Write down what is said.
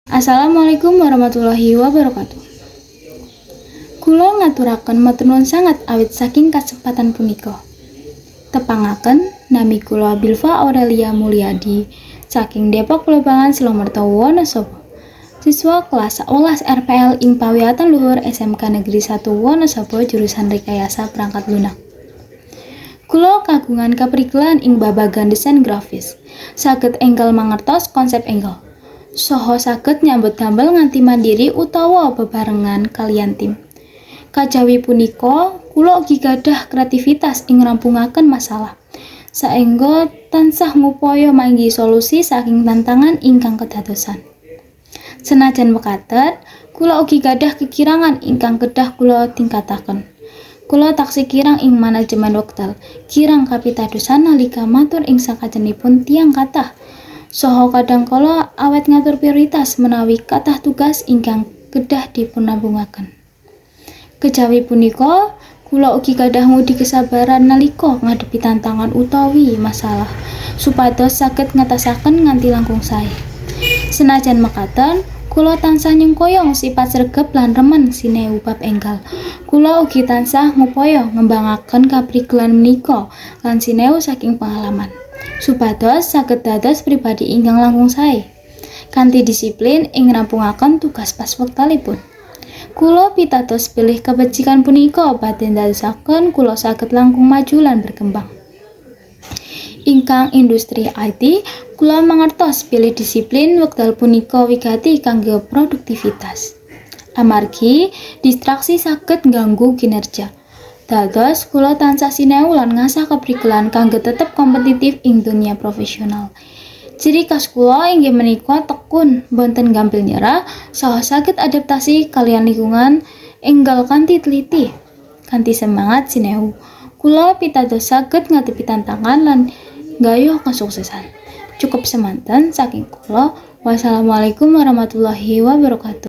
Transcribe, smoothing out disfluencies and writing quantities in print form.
Assalamualaikum warahmatullahi wabarakatuh. Kula ngaturaken matur nuwun sanget awit saking kasempatan punika. Tepangaken, nami kula Bilva Aurelia Mulyadi saking Depok Plobangan, Selomerto, Wonosobo. Siswa kelas 11 RPL ing Pawiyatan Luhur SMK Negeri 1 Wonosobo, jurusan Rekayasa Perangkat Lunak. Kula kagungan kaprigelan ing babagan desain grafis. Saged enggal mangertos konsep enggal. Saha saged nyambut damel nganti mandiri utawa bebarengan kaliyan tim. Kajawi punika, kula ugi gadah kreativitas ing ngrampungaken masalah. Saengga tansah ngupaya manggihi solusi saking tantangan ingkang kedadosan. Senajan mekaten, kula ugi gadah kekirangan ingkang kedah kula tingkataken. Kula taksih kirang ing manajemen wekdal, kirang kapitadosan nalika matur ing sakajenipun tiyang kathah. Saha kadangkala awet ngatur prioritas menawi kathah tugas ingkang kedah dipunrampungaken. Kejawi punika, kula ugi gadah ngudi kesabaran nalika ngadepi tantangan utawi masalah, supados saged ngatasaken nganti langkung sae. Senajan mekaten, kula tansah nyengkuyung sifat sregep lan remen sinau bab enggal. Kula ugi tansah ngupaya ngembangaken kaprigelan menika lan sinau saking pengalaman, supados saged dados pribadi ingkang langkung sae, kanthi disiplin ing ngrampungaken tugas pas wektalipun. Kula pitados bilih kabecikan punika badhe ndadosaken kula saged langkung maju lan berkembang. Ingkang industri IT, kula mangertos bilih disiplin wekdal punika wigati kangge produktivitas. Amargi distraksi saged ngganggu kinerja. Dados kula tansah sinau lan ngasah kaprigelan kangge tetep kompetitif ing dunia profesional. Ciri khas kula inggih menika tekun, boten gampil nyerah, saha saged adaptasi kaliyan lingkungan enggal kanthi teliti. Kanthi semangat sinau, kula pitados saged ngadepi tantangan lan nggayuh kesuksesan. Cukup semanten saking kula. Wassalamualaikum warahmatullahi wabarakatuh.